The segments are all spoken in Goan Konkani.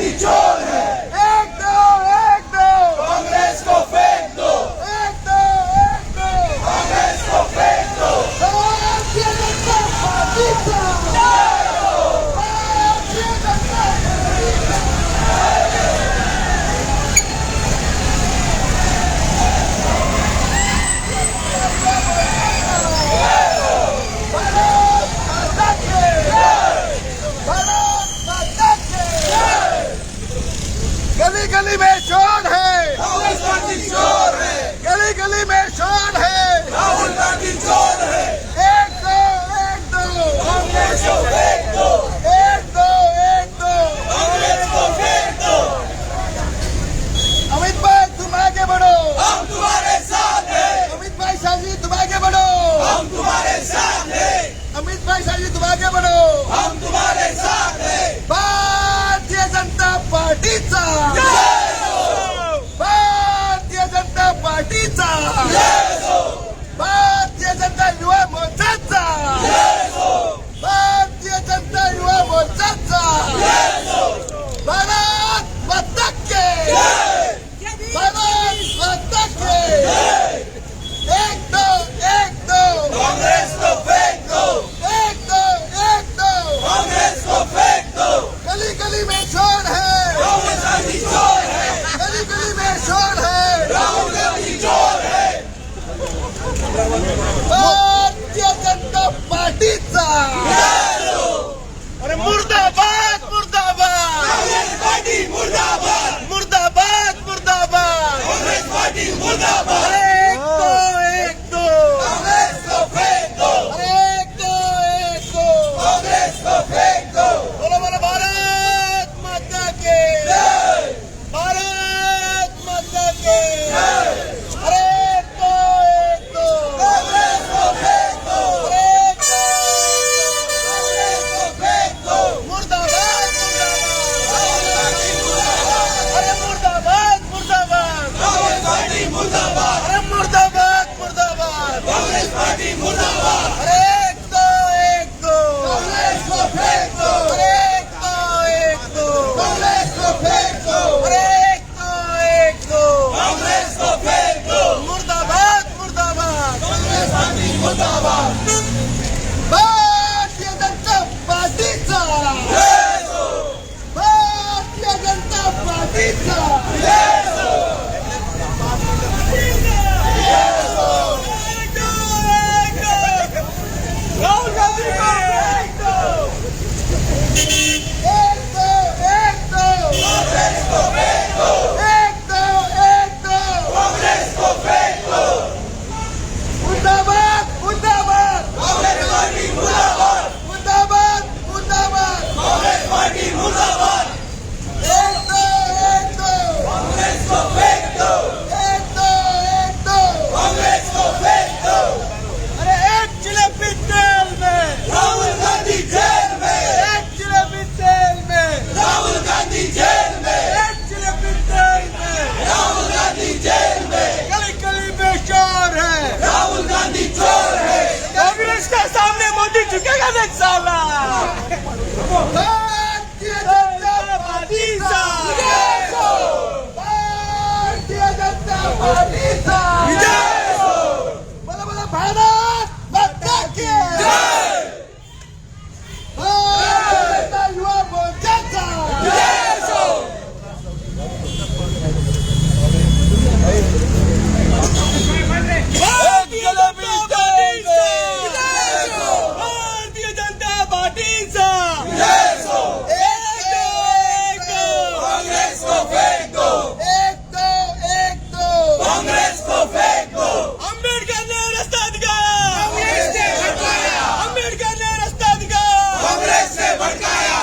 गांधी चोर है। एक दो, एक दो, कांग्रेस को फेंक दो। एक दो, एक दो, कांग्रेस को फेंक दो। भारतीय जनता पार्टीचा, भारतीय जनता पार्टीचा। भारत माता की जय! भारत माता की जय! गली गली में शोर है, कांग्रेस पार्टी चोर है। गली गली में शोर है, राहुल गांधी चोर है। एक दो, एक दो, कांग्रेस को फेंक दो। एक दो, एक दो। कांग्रेस को फेंक दो। अमित भाई, तुम आगे बढ़ो। हम तुम्हारे साथ हैं। अमित भाई शाह जी, तुम आगे बढ़ो। हम तुम्हारे साथ हैं। अमित भाई शाह जी, तुम आगे बढ़ो। हम तुम्हारे साथ हैं। भारतीय जनता पार्टीचा, भारतीय जनता पार्टीचा, भारतीय जनता युवा मोर्चाचा, भारतीय जनता युवा मोर्चाचा। भारत माता की, भारत माता की। एक दो, एक दो, कांग्रेस को फेंक दो। एक दो, एक दो, कांग्रेस को फेंक दो। गली गली में शोर है, राहुल गांधी चोर है। गली गली में शोर है, राहुल गांधी चोर है। भारतीय जनता पार्टीचा। अरे मुर्दाबाद, मुर्दाबाद, कांग्रेस पार्टी मुर्दाबाद। मुर्दाबाद, मुर्दाबाद। कांग्रेस पार्टी मुर्दाबाद। अरे एक दो, एक दो, कांग्रेस को फेंक दो। अरे एक दो, एक दो, कांग्रेस को फेंक दो। बोलो बोलो भारत माता के, भारत माता के। अरे एक दो, एक दो, कांग्रेस को फेंक दो। अरे एक दो, कांग्रेस को फेंक दो। मुर्दाबाद, राहुल गांधी मुर्दाबाद। अरे मुर्दाबाद, मुर्दाबाद, कांग्रेस पार्टी मुर्दाबाद। अरे मुर्दाबाद, मुर्दाबाद, कांग्रेस पार्टी मुर्दाबाद। अरे एक दो, एक दो, कांग्रेस को फेंक दो। अरे एक दो, एक दो, कांग्रेस को फेंक दो। अरे एक दो, एक दो, कांग्रेस को फेंक दो। मुर्दाबाद, मुर्दाबाद, कांग्रेस पार्टी मुर्दाबाद। भारतीय जनता पार्टीचा, भारतीय जनता पार्टीचा। राहुल गांधी को एक दो, एक दो, एक दो, कांग्रेस को फेंक दो। एक दो, एक दो, कांग्रेस को फेंक दो। मुर्दाबाद, मुर्दाबाद, कांग्रेस पार्टी मुर्दाबाद। मुर्दाबाद, मुर्दाबाद, कांग्रेस पार्टी मुर्दाबाद। एक दो, एक दो, कांग्रेस को फेंक दो। एक दो, एक दो। कांग्रेस को फेंक दो। अरे एक जिलेबी तेल में, राहुल गांधी जेल में। एक जिलेबी तेल में, राहुल गांधी जेल में। एक जिलेबी तेल में, राहुल गांधी जेल में। गली गली में शोर है, राहुल गांधी चोर है। कांग्रेस के सामने मोदी झुकेगा नहीं साला। भारतीय जनता पार्टीचा, भारतीय जनता पार्टीचा। बोला बोला भारत माता की जय। भारतीय जनता युवा मोर्चाचा। भारतीय जनता पार्टीचा। एक दो, एक दो, कांग्रेस को फेंक दो। एक दो, एक दो, कांग्रेस को फेंक दो। अंबेडकर ने रास्ता दिखाया, कांग्रेस ने भड़काया। अंबेडकर ने रास्ता दिखाया। कांग्रेस ने भड़काया।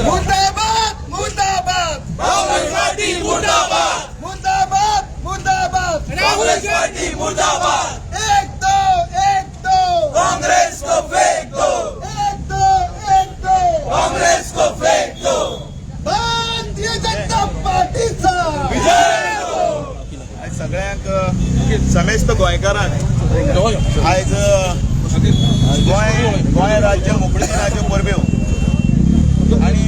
मुर्दाबाद, मुर्दाबाद, कांग्रेस पार्टी मुर्दाबाद। मुर्दाबाद, मुर्दाबाद, कांग्रेस पार्टी मुर्दाबाद। एक दो, एक दो, कांग्रेस को फेंक दो। एक दो, एक दो, कांग्रेस को फेंक दो। भारतीय जनता पार्टीचा। विजय हो। आयज सगळ्यांक, समेस्त गोंयकारांक आयज गोंय गोंय राज्य मुकडी दिनाच्यो परब्यो आनी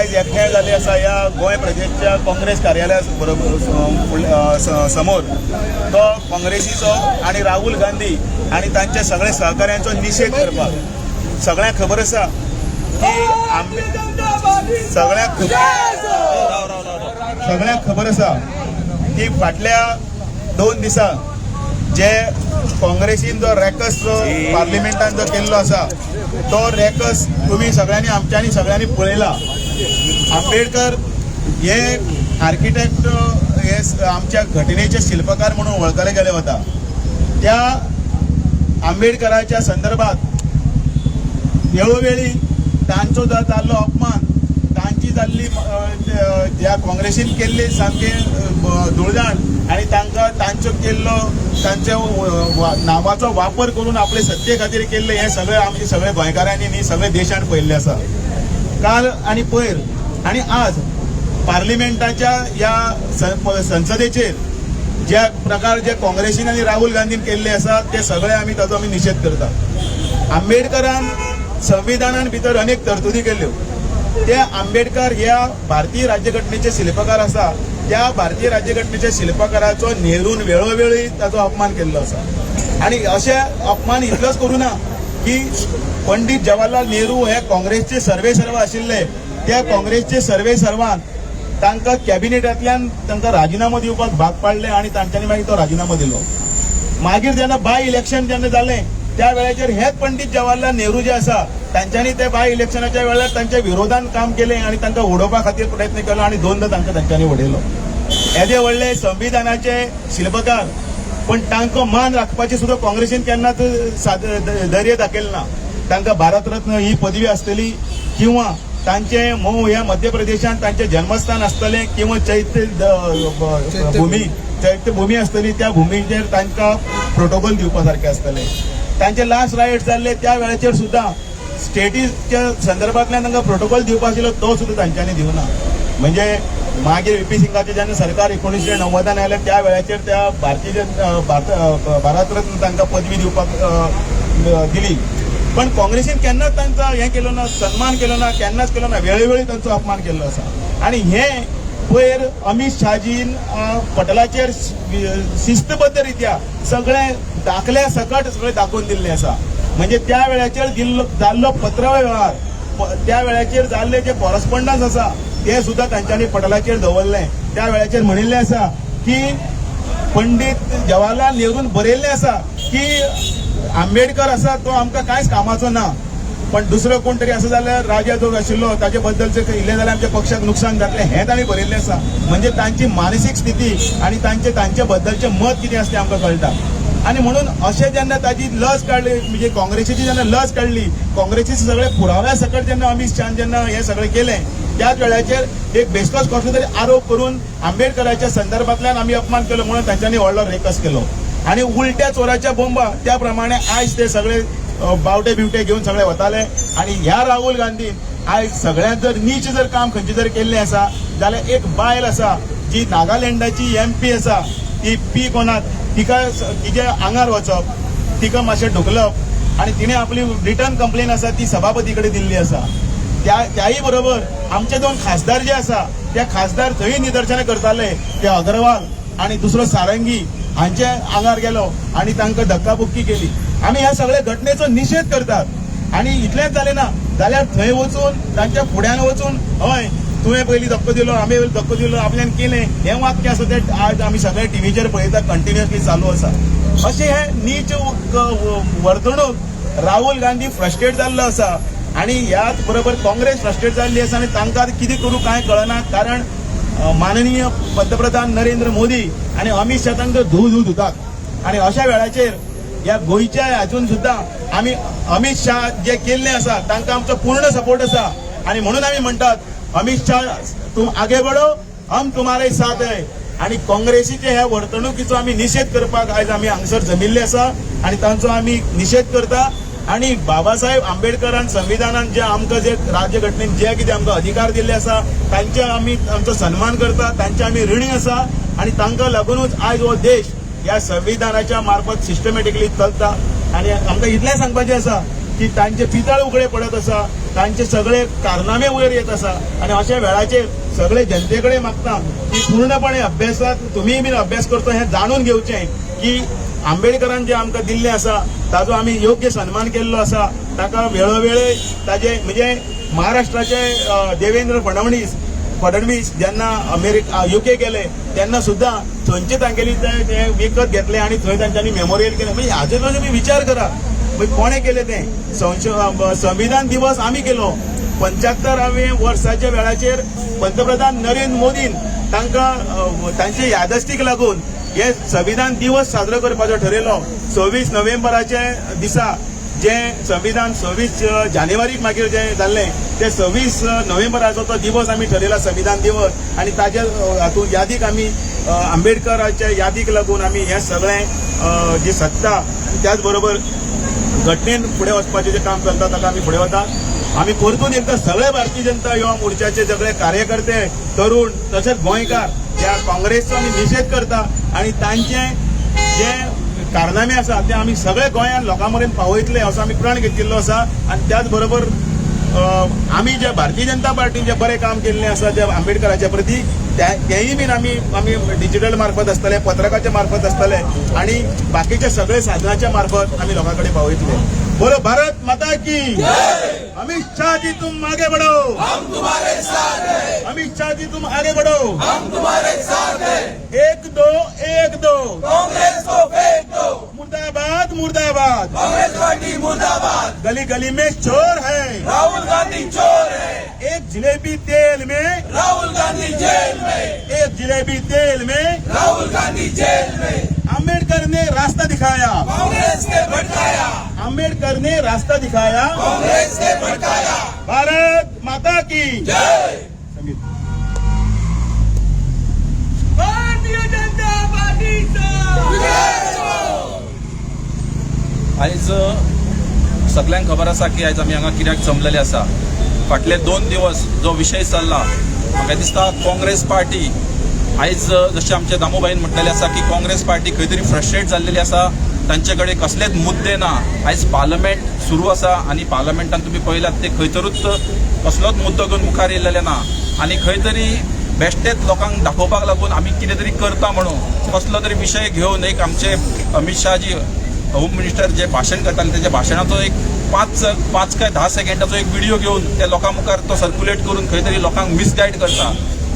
आयज एकठांय जाल्ले आसा ह्या गोंय प्रदेशच्या काँग्रेस कार्यालया बरोबर समोर तो काँग्रेसीचो आनी राहुल गांधी आनी तांच्या सगळ्या सहकाऱ्यांचो निशेध करपाक. सगळ्यांक खबर आसा की सगळ्यांक खबर आसा की फाटल्या 2 दिसां जे काँग्रेसीन जो रॅकस जो पार्लिमेंटान जो केल्लो आसा तो रॅकस तुमी सगळ्यांनी आमच्यांनी सगळ्यांनी पळयला. आंबेडकर हे आर्किटेक्ट हे आमच्या घटनेचे शिल्पकार म्हणून वळखले गेले वता. त्या आंबेडकराच्या संदर्भात वेळोवेळी तांचो जो जाल्लो अपमान, तांची जाल्ली ज्या काँग्रेसीन केल्ली सामकें धुळदाण आनी तांकां तांचो केल्लो तांच्या नांवाचो वापर करून आपले सत्ते खातीर केल्ले हे सगळे आमचे सगळे गोंयकारांनी न्ही सगळे देशान पळयल्ले आसा. काल आनी पयर आनी आज पार्लिमेंटाच्या ह्या संसदेचेर ज्या प्रकार जे काँग्रेसीन आनी राहुल गांधीन केल्ले आसा ते सगळे आमी ताचो आमी निशेध करता. आंबेडकरान संविधानान भितर अनेक तरतुदी केल्ल्यो. ते आंबेडकर ह्या भारतीय राज्यघटनेचे शिल्पकार आसा. त्या भारतीय राज्यघटनेच्या शिल्पकाराचो नेरून वेळोवेळी ताचो अपमान केल्लो आसा. आनी अशे अपमान इतलोच करूं ना की पंडित जवाहरलाल नेहरू हे काँग्रेसचे सर्वे सर्व आशिल्ले. त्या काँग्रेसचे सर्वे सर्वान तांकां कॅबिनेटांतल्यान तांकां राजिनामो दिवपाक भाग पाडले आनी तांच्यांनी मागीर तो राजिनामो दिलो. मागीर जेन्ना बाय इलेक्शन जेन्ना जालें त्या वेळाचेर हेच पंडित जवाहरलाल नेहरू जे आसा तांच्यांनी ते बाय इलेक्शनाच्या वेळार तांच्या विरोधान काम केलें आनी तांकां उडोवपा खातीर प्रयत्न केलो आनी 2दा तांकां तांच्यांनी उडयलो. येदे व्हडले संविधानाचे शिल्पकार पण तांकां मान राखपाची सुद्दां काँग्रेसीन केन्नाच धैर्य दाखयलें ना. तांकां भारतरत्न ही पदवी आसतली किंवा तांचे मोव ह्या मध्य प्रदेशांत तांचें जन्मस्थान आसतलें किंवा चैत्य भूमी आसतली त्या भुमीचेर तांकां प्रोटोकॉल दिवपा सारकें आसतलें. तांचे लास्ट रायट जाल्ले त्या वेळाचेर सुद्दां स्टेटीच्या संदर्भांतल्यान तांकां प्रोटोकॉल दिवपा आशिल्लो तो सुद्दां तांच्यांनी दिवना. म्हणजे मागीर व्ही पी सिंगाचें जेन्ना सरकार 1990 आयलें त्या वेळाचेर त्या भारतीय भारतरत्न तांकां पदवी दिवपाक दिली. पण काँग्रेसीन केन्नाच तांचो हें केलो ना, सन्मान केलो ना, केन्नाच केलो ना. वेळोवेळी तांचो अपमान केल्लो आसा. आनी हें पयर अमित शहाजीन पटलाचेर शिस्तबद्ध रित्या सगळें दाखल्या सकट सगळें दाखोवन दिल्लें आसा. म्हणजे त्या वेळाचेर जाल्लो पत्रव्यवहार, त्या वेळाचेर जाल्ले जे कॉरस्पॉन्डन्स आसा ते सुद्दां तांच्यांनी पटलाचेर दवरलें. त्या वेळाचेर म्हणिल्लें आसा की पंडित जवाहरलाल नेरून बरयल्लें आसा की आंबेडकर आसा तो आमकां कांयच कामाचो ना, पण दुसरो कोण तरी आसा जाल्यार राजा जो आशिल्लो ताजे बद्दल जर इल्लें जाल्यार आमच्या पक्षाक नुकसान जातलें हें तांणी बरयल्लें आसा. म्हणजे तांची मानसीक स्थिती आनी तांचे तांचे बद्दलचें मत कितें आसा तें आमकां कळटा. आनी म्हणून अशें जेन्ना ताजी लज काडली, म्हणजे काँग्रेसीची जेन्ना लज काडली, काँग्रेसीचे सगळे पुराव्या सकट जेन्ना अमित शहान जेन्ना हें सगळें केलें त्याच वेळाचेर एक बेश्टोच कसलो तरी आरोप करून आंबेडकराच्या संदर्भांतल्यान आमी अपमान केलो म्हणून तांच्यांनी व्हडलो रेकस केलो. आनी उलट्या चोराच्या बोंबा त्या प्रमाणे आयज ते सगळे बावटे बिवटे घेवन सगळे वताले. आनी ह्या राहुल गांधीन आयज सगळ्यांत जर नीच जर काम खंयचें जर केल्लें आसा जाल्यार एक बायल आसा जी नागालँडाची एमपी आसा ती पी कोनात, तिका तिच्या आंगार वचप, तिका मातशें ढुकलप आनी तिणें आपली रिटर्न कंप्लेन आसा ती सभापती कडेन दिल्ली आसा. त्याही बरोबर आमचे 2 खासदार जे आसा त्या खासदार थंय निदर्शनां करताले ते अग्रवाल आनी दुसरो सारंगी हांच्या आंगार गेलो आनी तांकां धक्काबुक्की केली. आमी ह्या सगळ्या घटनेचो निशेध करतात. आनी इतलेंच जालें ना जाल्यार थंय वचून तांच्या फुड्यान वचून हय तुवें पयलीं धक्को दिलो, आमी पयलीं धक्को दिलो, आपल्यान केलें हें वाक्य आसा तें आज आमी सगळे टिवीचेर पळयता, कंटिन्युअसली चालू आसा. अशें हें नीच वर्तणूक राहुल गांधी फ्रस्ट्रेट जाल्लो आसा आनी ह्याच बरोबर काँग्रेस फ्रस्ट्रेट जाल्ली आसा आनी तांकां कितें करूं कांय कळना. कारण माननीय पंतप्रधान नरेंद्र मोदी आनी अमित शहा तांकां धू धू धुतात. आनी अशा वेळाचेर ह्या गोंयच्या हातून सुद्दां आमी अमित शहा जे केल्ले आसा तांकां आमचो पूर्ण सपोर्ट आसा. आनी म्हणून आमी म्हणटात अमित शहा तुम आगे बढो, हम तुम्हारे साथ है. आनी काँग्रेसीचे ह्या वर्तणुकीचो आमी निशेध करपाक आयज आमी हांगसर जमिल्ले आसा आनी तांचो आमी निशेध करता. आनी बाबासाहेब आंबेडकरान संविधानान जे आमकां जे राज्यघटनेन जे कितें आमकां अधिकार दिल्ले आसा तांचे आमी आमचो सन्मान करता, तांचे आमी ऋणी आसा आनी तांकां लागुनूच आयज हो देश ह्या संविधानाच्या मार्फत सिस्टमॅटिकली चलता. आनी आमकां इतलें सांगपाचें आसा की तांचे पितळ उगडे पडत आसा. तांचे सगळे कारनामे वयर येत आसा आनी अशा वेळाचेर सगळे जनते कडेन मागता की पूर्णपणे अभ्यासात तुमीय बीन अभ्यास करतो हें जाणून घेवचें की आंबेडकरान जें आमकां दिल्लें आसा ताजो आमी योग्य सन्मान केल्लो आसा. ताका वेळोवेळे ताजे म्हणजे महाराष्ट्राचे देवेंद्र फडणवीस जेन्ना अमेरिका युके गेले तेन्ना सुद्दां थंयचे तांगेली ते विकत घेतले आनी थंय तांच्यांनी मेमोरियल केलें. म्हणजे हाजेर तुमी विचार करा, म्हणजे कोणें केलें तें. संविधान दिवस आमी केलो. 75व्या वर्साच्या वेळाचेर पंतप्रधान नरेंद्र मोदीन तांकां तांचे यादस्तीक लागून हे संविधान दिवस साजरो करपाचो ठरयलो. 26 नोव्हेंबराच्या दिसा जे संविधान 26 जानेवारीक मागीर जे जाल्लें ते 26 नोव्हेंबराचो तो दिवस आमी ठरयला संविधान दिवस. आनी ताज्या हातूंत यादीक आमी आंबेडकराच्या यादीक लागून आमी हें सगळें जी सत्ता त्याच बरोबर घटनेन फुडें वचपाचें जें काम चलता ताका आमी फुडें वता. आमी परतून एकदां सगळे भारतीय जनता युवा मोर्चाचे सगळे कार्यकर्ते, तरुण तशेंच गोंयकार ह्या काँग्रेसचो आमी निशेध करता आनी तांचे जे कारनामे आसा ते आमी सगळे गोंयांत लोकां मेरेन पावयतले असो आमी प्रण घेतिल्लो आसा. आनी त्याच बरोबर आमी जे भारतीय जनता पार्टीन जे बरें काम केल्लें आसा जे आंबेडकराच्या प्रती तेंय बीन आमी आमी डिजिटल मार्फत आसतले, पत्रकाच्या मार्फत आसतले आनी बाकीच्या सगळे साधनाच्या मार्फत आमी लोकां कडेन पावयतले. बोलो भारत माता की. अमित शाह जी तुम आगे बढ़ो, हम तुम्हारे साथ हैं. अमित शाह जी तुम आगे बढ़ो, हम तुम्हारे साथ हैं. 1 2 1 2 कांग्रेस को फेंक दो. मुर्दाबाद मुर्दाबाद. कांग्रेस पार्टी मुर्दाबाद. गली गली में चोर है, राहुल गांधी चोर है. एक जिलेबी तेल में, राहुल गांधी जेल में. एक जिलेबी तेल में, राहुल गांधी जेल में. आंबेडकर ने रास्ता दिखाया, कांग्रेस ने भटकाया. आंबेडकर ने रास्ता दिखाया. कांग्रेस ने भटकाया. भारत माता की जय. भारतीय जनता पार्टीचा. आयज सगल्यांक खबर आसा की आयज आमी हांगा कित्याक जमलेले आसा. फाटले 2 दिवस जो विशय चल्ला म्हाका दिसता काँग्रेस पार्टी आयज जशें आमचे दामूभाईन म्हटलेलें आसा की काँग्रेस पार्टी खंय तरी फ्रस्ट्रेट जाल्लेली आसा. तांचे कडेन कसलेच मुद्दे ना. आयज पार्लमेंट सुरू आसा आनी पार्लमेंटान तुमी पळयलात ते खंय तरूच कसलोच मुद्दो घेवन मुखार येयलेले ना आनी खंय तरी बेश्टेच लोकांक दाखोवपाक लागून आमी कितें तरी करता म्हणून कसलो तरी विशय घेवन एक आमचे अमित शहाजी होम मिनिस्टर जे भाशण करताले तेच्या भाशणाचो एक 5 काय 10 सेकंडाचो एक व्हिडिओ घेवन त्या लोकां मुखार तो सर्क्युलेट करून खंय तरी लोकांक मिसगायड करता.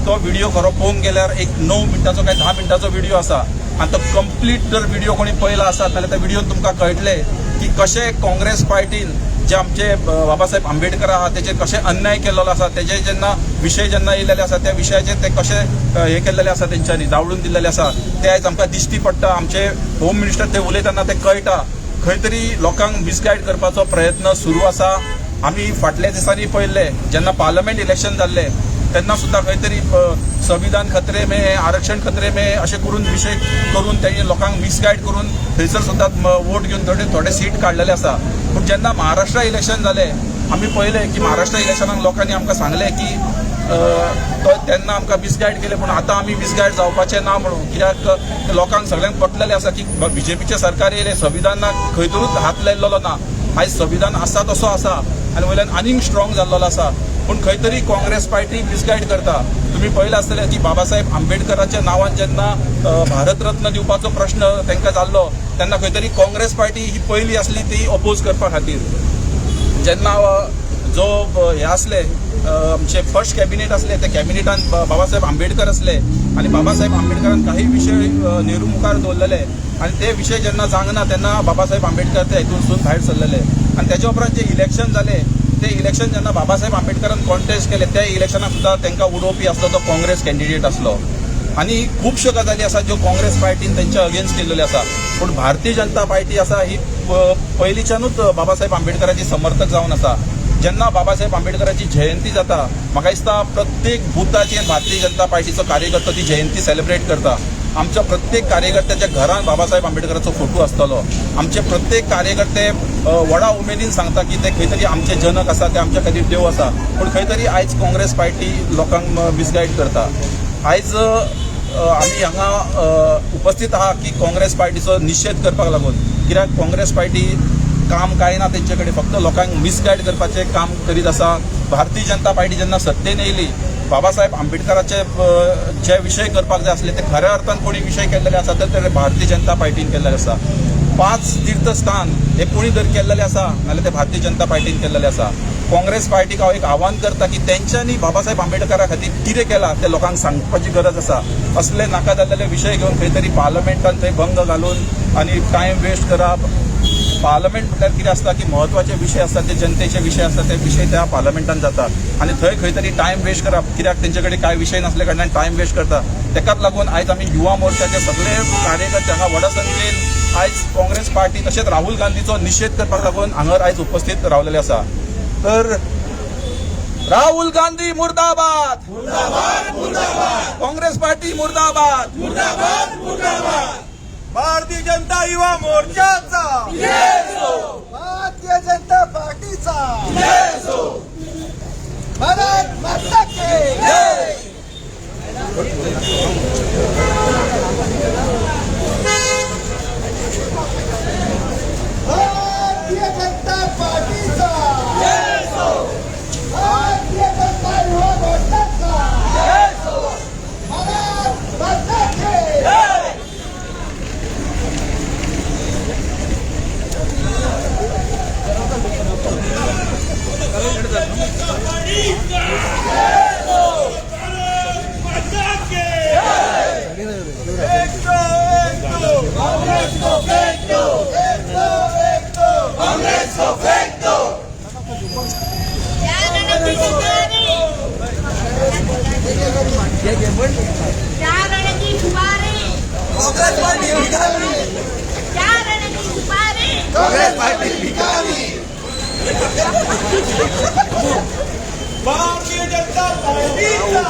तो व्हिडिओ खरो पळोवंक गेल्यार एक 9 मिनटाचो काय 10 मिनटाचो व्हिडिओ आसा आनी तो कंप्लीट जर व्हिडिओ कोणी पळयला आसा जाल्यार त्या व्हिडिओन तुमकां कळटलें की कशें काँग्रेस पार्टीन जे आमचे बाबासाहेब आंबेडकर आहा तेचेर कशें अन्याय केल्लो आसा, तेजे जेन्ना विशय जेन्ना येयलेले आसा त्या विशयाचेर ते कशें हे केल्लेले आसा, तेंच्यांनी दावडून दिल्लेले आसा, ते आयज आमकां दिश्टी पडटा. आमचे होम मिनिस्टर ते उलयतना ते कळटा खंय तरी लोकांक मिसगायड करपाचो प्रयत्न सुरू आसा. आमी फाटल्या दिसांनी पळयल्ले जेन्ना पार्लमेंट इलेक्शन जाल्लें तेन्ना सुद्दां खंय तरी संविधान खतरे में, आरक्षण खतरे में अशें करून विशय करून तेणी लोकांक मिसगायड करून थंयसर सुद्दां वोट घेवन थोडे थोडे सीट काडलेले आसा. पूण जेन्ना महाराष्ट्र इलेक्शन जालें आमी पळयलें की महाराष्ट्र इलेक्शनाक लोकांनी आमकां सांगलें की तो तेन्ना आमकां मिसगायड केलें, पूण आतां आमी मिसगायड जावपाचें ना म्हणून. कित्याक लोकांक सगळ्यांक पटलेलें आसा की बीजेपीचें सरकार येयलें, संविधानाक खंय तरूच हात लायल्लो ना. आयज संविधान आसा तसो आसा आनी वयल्यान आनीक स्ट्रॉंग जाल्लो आसा. पूण खंय तरी काँग्रेस पार्टी मिसगायड करता. तुमी पळयलां आसतलें की बाबासाहेब आंबेडकराच्या नांवान जेन्ना भारतरत्न दिवपाचो प्रश्न तांकां जाल्लो तेन्ना खंय तरी काँग्रेस पार्टी ही पयली आसली ती अपोज करपा खातीर. जेन्ना जो हे आसले आमचे फर्स्ट कॅबिनेट आसले त्या कॅबिनेटान बाबासाहेब आंबेडकर आसले आनी बाबासाहेब आंबेडकरान काही विशय नेहरू मुखार दवरलेले आनी ते विशय जेन्ना जावंक तेन्ना बाबासाहेब आंबेडकर ते हितूनसून भायर सरलेले. आनी तेच्या उपरांत जे इलेक्शन जाले ते इलेक्शन जेन्ना बाबासाहेब आंबेडकरान कॉन्टेस्ट केले त्या इलेक्शनाक सुद्दां तांकां उडोवपी आसलो तो काँग्रेस कॅन्डिडेट आसलो. आनी खुबश्यो गजाली आसा ज्यो काँग्रेस पार्टीन तेंच्या अगेन्स्ट केल्ल्यो आसा. पूण भारतीय जनता पार्टी आसा ही पयलींच्यानूच बाबासाहेब आंबेडकराची समर्थक जावन आसा. जेन्ना बाबासाहेब आंबेडकराची जयंती जाता म्हाका दिसता प्रत्येक बुथाचेर भारतीय जनता पार्टीचो कार्यकर्तो ती जयंती सेलिब्रेट करता. आमच्या प्रत्येक कार्यकर्त्याच्या घरान बाबासाहेब आंबेडकराचो फोटो आसतलो. आमचे प्रत्येक कार्यकर्ते व्हडा उमेदीन सांगता की ते खंय तरी आमचे जनक आसा, ते आमच्या खातीर देव आसा. पूण खंय तरी आयज काँग्रेस पार्टी लोकांक मिसगायड करता. आयज आमी हांगा उपस्थित आहा की काँग्रेस पार्टीचो निशेध करपाक लागून. कित्याक काँग्रेस पार्टी काम कांय ना तेंचे कडेन, फक्त लोकांक मिसगायड करपाचें काम करीत आसा. भारतीय जनता पार्टी जेन्ना सत्तेन येयली, बाबासाहेब आंबेडकराचे जे विशय करपाक जाय आसले ते खऱ्या अर्थान कोणी विशय केल्लेले आसा तर ते भारतीय जनता पार्टीन केल्लेले आसा. 5 तीर्थस्थान हे कोणी जर केल्लेले आसा नाल्यार ते भारतीय जनता पार्टीन केल्लेले आसा. काँग्रेस पार्टीक हांव एक आव्हान करता की तेंच्यांनी बाबासाहेब आंबेडकरा खातीर कितें केलां तें लोकांक सांगपाची गरज आसा. असले नाका जाल्लेले विशय घेवन खंय तरी पार्लमेंटान थंय भंग घालून आनी टायम वेस्ट करप. पार्लमेंट म्हटल्यार कितें आसता की म्हत्वाचे विशय आसता, ते जनतेचे विशय आसता, ते विशय त्या पार्लमेंटान जाता आनी थंय खंय तरी टायम वेस्ट करप कित्याक तेंचे कडेन कांय विशय नासले कारणान टायम वेस्ट करता. तेकाच लागून आयज आमी युवा मोर्चाचे सगळे कार्यकर्ते हांगा व्हडा संख्येन आयज काँग्रेस पार्टी तशेंच राहुल गांधीचो निशेध करपाक लागून हांगर आयज उपस्थित रावलेले आसा. तर राहुल गांधी मुर्दाबाद, काँग्रेस पार्टी मुर्दाबाद, भारतीय जनता युवा मोर्चाचा, भारतीय जनता पार्टीचा, भारत माता की जय. भारतीय जनता पार्टीचा, भारतीय जनता युवा मोर्चाचा, भारत माता की जय. कांग्रेस को फेंक दो, कांग्रेस को फेंक दो. चारणाची सुपारी, कांग्रेस पार्टी भिकारी, चारणाची सुपारी, कांग्रेस पार्टी भिकारी. भारतीय जनता पार्टीचा,